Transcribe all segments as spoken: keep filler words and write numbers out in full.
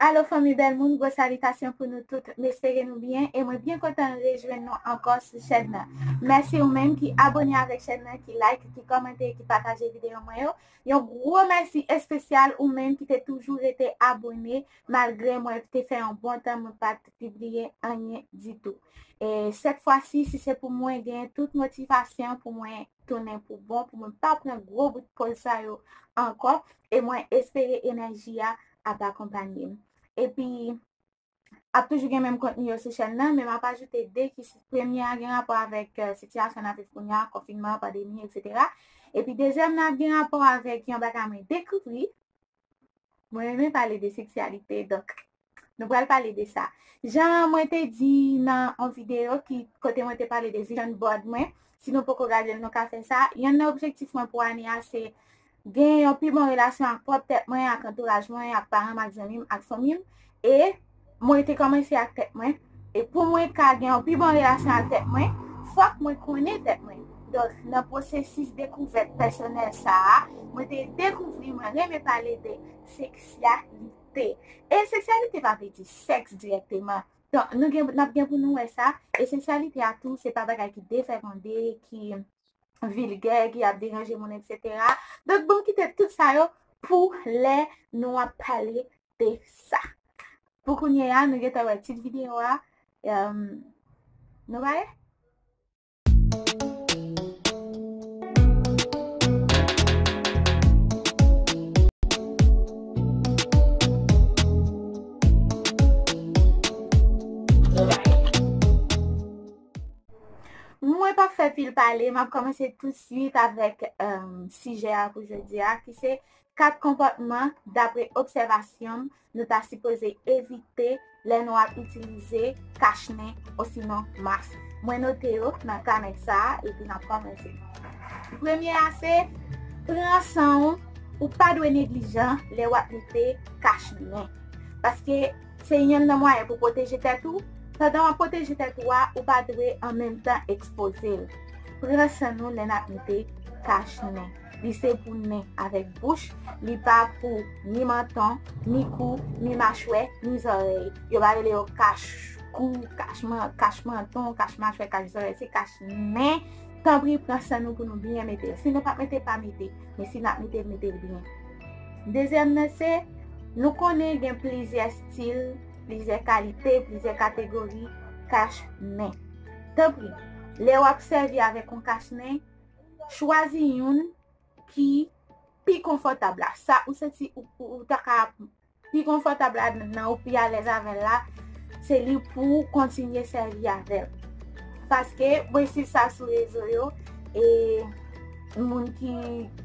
Alo fanmi bèl moun, gwo salitasyon pou nou tout. M espere nou byen e mwen byen kontan rejwenn nou ankò sou chèn nan. Mèsi ou menm ki abòne avèk chèn nan, ki like, ki kòmante, ki pataje videyo mwen yo. Yon gwo mèsi espesyal ou menm ki te toujou rete abòne malgre mwen te fè yon bon tan mwen pa t pibliye anyen ditou. E sèt fwa si, si se pou mwen gen tout motivasyon pou mwen tounen pou bon, pou mwen pa pran gwo bout pòz sa yo ankò, e mwen espere enèji a ap akonpanye m. Epi, ap toujou gen menm kontni yo sou chèn nan, men m ap ajoute de ki premye a gen rapò avèk, eh, sitiyasyon n ap viv kounye a, konfinman, pandemi, etsetera. Epi dezyèm nan ap gen rapò avèk yon bagay mwen dekouvri. Mwen renmen pale de seksyalite, donk, nou pral pale de sa. Jan mwen te di nan yon videyo ki, kote mwen te pale de vision board mwen, si nou poko gade l, nou ka fè sa. Yonn nan objektif mwen pou ane a, se gen yon pi bon relasyon ak pwòp tèt mwen, ak antouraj mwen, ak paran m, ak zanmi m, ak fanmi m. E mwen te kòmanse ak tèt mwen. E pou mwen ka gen yon pi bon relasyon ak tèt mwen, fòk mwen konnen tèt mwen. Donk, nan pwosesis dekouvèt pèsonèl sa a, mwen te dekouvri mwen renmen pale de seksyalite. E seksyalite pa vle di sèks dirèkteman. Donk, nou gen, n ap gen pou nou wè sa. E seksyalite a tou, se pa bagay ki defègonde, ki vilgè, ki ap deranje moun, etsetera. Donk, bon, kite tout sa yo pou lè nou ap pale de sa. Pou kounye a, nou gentan wè tit videyo a. Em, nou pare? Mwen p ap fè pil pale, m ap kòmanse toutswit avèk, em, sijè a pou jodi a, ki se kat konpòtman, dapre obsèvasyon m, nou ta sipoze evite lè nou ap itilize kach nen osinon mas. Mwen note yo nan kanè sa a, epi n ap kòmanse. Premye a se, pran san w, ou pa dwe neglijan lè w ap mete kach nen. Paske se yonn nan mwayen pou pwoteje tèt ou. Pandan w ap pwoteje tèt ou a, ou pa dwe an menm tan ekspoze l. Pran san nou lè n ap mete kach nen. Li se pou nen avèk bouch, li pa pou ni manton, ni kou, ni machwè, ni zòrèy. Yo pa rele yo kach kou, kach man-, kach manton, kach machwè, kach zòrèy, se kach nen. Tanpri, pran san nou pou nou byen mete l. Si nou pa mete, pa mete. Men si n ap mete l, mete l byen. Dezyèm nan se, nou konnen gen plizyè stil, plizyè kalite, plizyè kategori kach nen. Tanpri, lè w ap sèvi avèk yon kach nen, chwazi youn ki pi konfòtab la. Sa ou santi ou, ou, ou ta ka pi konfòtab ladan l, ou pi alèz avè l la, se li pou w kontinye sèvi avè l. Paske mwen swiv sa sou rezo yo, e moun ki,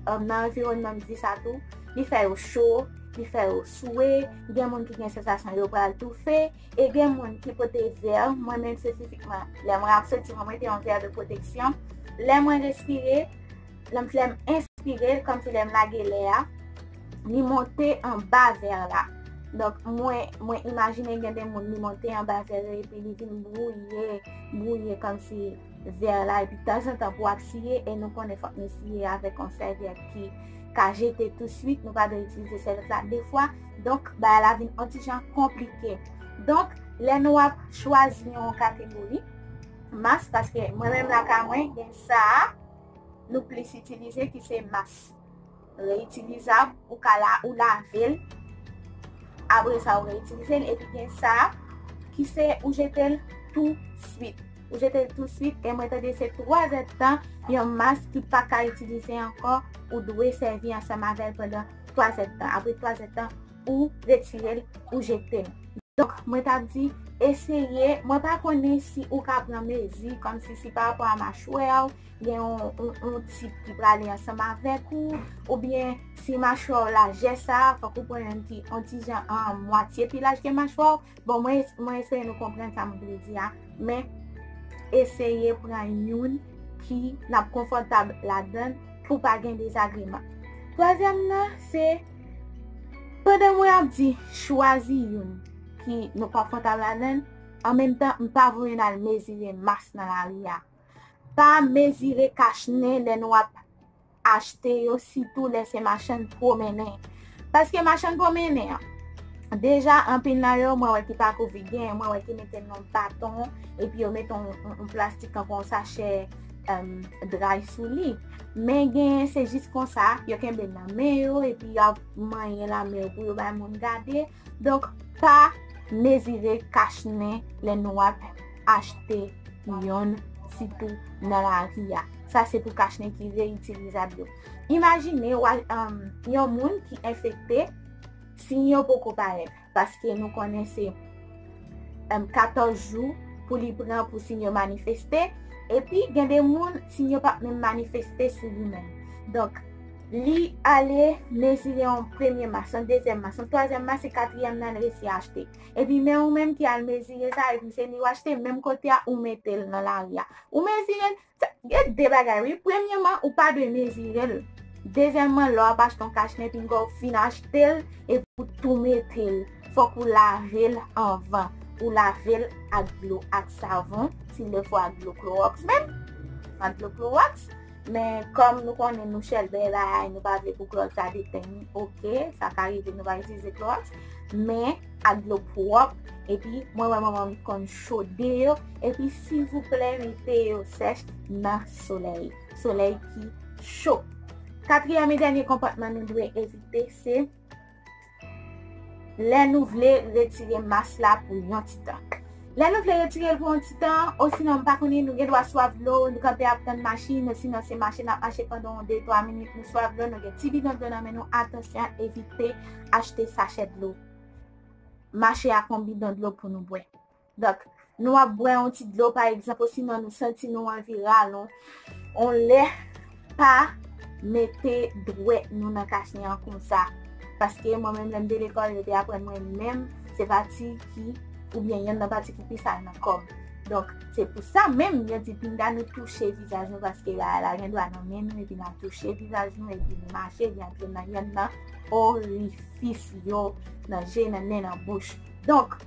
um, nan anviwònman m di sa tou, li fè yo cho, li fè yo swe, gen moun ki gen sansasyon yo pral toufe, e gen moun ki pote vè, mwen menm espesifikman, lè mwen ap soti, mwen mete yon vè de pwoteksyon. Lè mwen respire, lè m, lè m enspire, kòmsi lè m lage lè a, li monte anba vè la. Donk, mwen, mwen imajine gen de moun li monte anba vè yo epi li vin bwouye, bwouye kòmsi vè la, epi tanzantan pou w ap siye, e nou konnen fòk nou siye avèk yon sèvyèt ki ka jete touswit, nou pa dwe itilize sèvyèt la de fwa. Donk, bagay la vin yon ti jan konplike. Donk, lè nou ap chwazi yon kategori mas, paske mwen menm lakay mwen, gen sa a, nou plis itilize ki se mas reyitilizab, ou ka la, ou lave l, apre sa ou reyitilize l, epi gen sa ki se ou jete l tou swit. Ou jete l tou swit, e mwen tande se twa zèdtan, yon mas ki pa ka itilize ankò, ou dwe sèvi ansanm avè l pandan twa zèdtan. Apre twa zèdtan, ou retire l, ou jete l. Donk, mwen t ap di, eseye, mwen pa konnen si ou ka pran mezi, kòmsi si pa rapò a machwè w, gen yon, yon, yon tip ki prale ansanm avèk ou, oubyen si machwè w lajè sa, fòk ou pran youn ki yon ti jan an mwatye pi laj ke machwè w. Bon, mwen, mwen espere nou konprann sa mwen vle di a, men eseye pran youn ki n ap konfòtab ladan l pou pa gen dezagreman. Twazyèm nan, se pandan mwen ap di chwazi youn ki nou konfòtab ladan l, an menm tan, m pa voye n al mezire mas nan lari a. Pa mezire kach nen lè nou ap achte yo, sitou lè se machann pwomennen. Paske machann pwomennen an, Deja, anpil nan yo, mwen wè ki pa kouvri, gen, mwen wè ki mete nan baton, epi yo mete yon, yon, yon plastik tankou yon sachè, em, dry sou li. Men gen, se jis konsa, yo kenbe nan men yo, epi y ap manyen lamen yo pou yo bay moun gade. Donk, pa mezire kach nen lè nou ap achte yonn, sitou nan lari a. Sa se pou kach nen ki reyitilizab yo. Imajine w al, em, yon moun ki enfekte, siy yo poko parèt, paske nou konnen se, em, katòz jou pou li pran pou siy yo manifeste, epi gen de moun, siy yo p ap menm manifeste sou li menm. Donk, li ale mezire yon premye mas, yon dezyèm mas, yon twazyèm mas, e katriyèm nan li resi achte. Epi men ou menm ki al mezire sa, epi se li w achte, menm kote a ou mete l nan lari a. Ou mezire l, sa, gen de bagay, wi. Premyèman, ou pa dwe mezire l. Dezyèmman, lè w ap achte yon kach nen, pinga w fin achte l, epi w tou mete l. Fòk ou lave l anvan. Ou lave l ak dlo, ak savon, si l fò ak dlo klowòks menm. Ak dlo klowòks. Men kòm nou konnen nou chèlbè bagay, nou pa vle pou klowòks la detenn, oke, sa ka rive nou pa itilize klowòks, men ak dlo pwòp, epi mwen wè manman m konn chode yo, epi silvouplè mete yo sèch nan solèy, solèy ki cho. Katriyèm e dènye konpòtman nou dwe evite, se lè nou vle retire mas la pou yon ti tan. Lè nou vle retire l pou yon ti tan, osinon m pa konnen, nou gen dwa swav dlo, nou kanpe ap tann machin, osinon se mache n ap mache pandan yon de, twa minit, nou swav dlo, nou gen ti bidon dlo nan men nou, atansyon, evite achte sachè dlo. Mache ak yon bidon dlo pou nou bwè. Donk, nou ap bwè yon ti dlo, pa egzanp, osinon nou santi nou anvi rale yon lè, pa mete dwèt nou nan kach nen an konsa. Paske mwen menm, lè m te lekòl, yo te aprann mwen menm se pati ki, oubyen yonn nan pati ki pi sal nan kò m. Donk, se pou sa menm, yo di pinga nou touche vizaj nou, paske bagay la gen dwa nan men nou, epi n ap touche vizaj nou, epi nou mache, li antre nan yonn nan orifis yo, nan je, nan nen, nan bouch. Donk,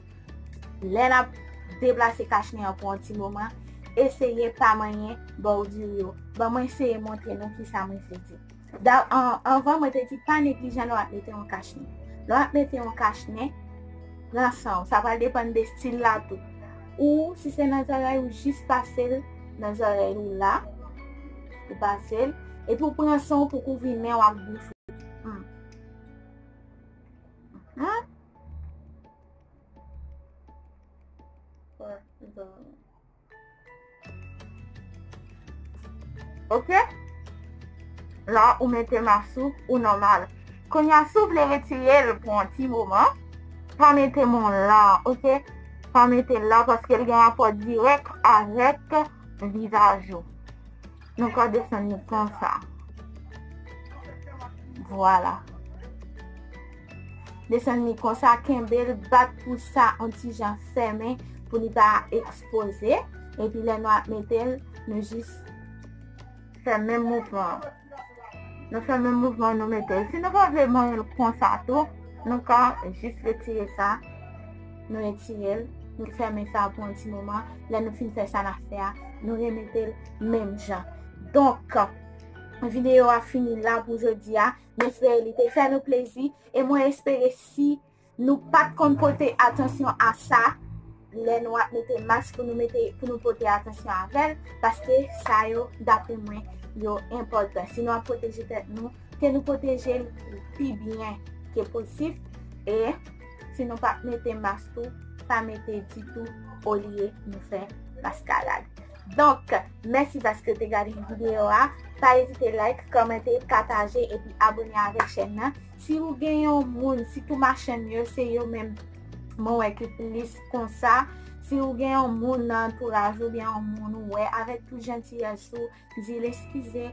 lè n ap deplase kach nen an pou yon ti moman, eseye pa manyen bòdiri yo. Ban mwen eseye montre nou kisa mwen vle di. Da, an, anvan, mwen te di pa neglijan lè w ap mete yon kach nen. Lè w ap mete yon kach nen, pran san w. Sa pral depann de estil la tou. Ou, si se nan zòrèy ou, jis pase l nan zòrèy ou la. Ou pase l. Epi ou pran san w pou kouvri nen w ak bouch ou. Hmm. Hmm? Ok? La, ou mete mas ou, ou nòmal. Kounye a, si w vle retire l pou yon ti moman, pa mete men w la, ok? Pa mete l la, paske l gen rapò dirèk avèk vizaj ou. Nou ka desann li konsa. Vwala. Desann li konsa, kenbe l, bat pou sa yon ti jan fèmen pou li pa ekspoze. Epi lè nou ap mete l, nou jis fè menm mouvman an. Nou fè menm mouvman, nou mete l. Si nou pa vle manyen l konsa tou, nou ka jis retire sa. Nou retire l, nou fèmen sa pou yon ti moman. Lè nou fin fè sa n ap fè a, nou remete l menm jan. Donk, videyo a fini la pou jodi a. M espere li te fè nou plezi. E mwen espere si nou pa t konn pote atansyon a sa, lè nou ap mete mas pou nou mete, pou nou pote atansyon avè l, paske sa yo, dapre mwen, yo enpòtan. Si nou ap pwoteje tèt nou, ke nou pwoteje l pi byen ke posib. E si nou pa mete mas tou, pa mete ditou, olye nou fè maskarad. Donk, mèsi paske w te gade videyo a. Pa ezite like, kòmante, pataje epi abòne avèk chèn nan. Si ou gen yon moun, sitou machann yo, se yo menm mwen wè ki plis konsa. Si ou gen yon moun nan antouraj ou, oubyen yon moun ou wè, avèk tout jantiyès ou, di l eskize,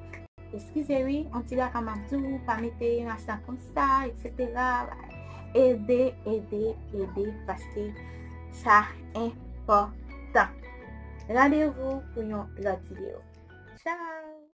eskize wi, yon ti baka m ap di w, pa mete mas la konsa, etsetera. Ede, ede, ede, paske sa enpòtan. Randevou pou yon lòt videyo. Tchao!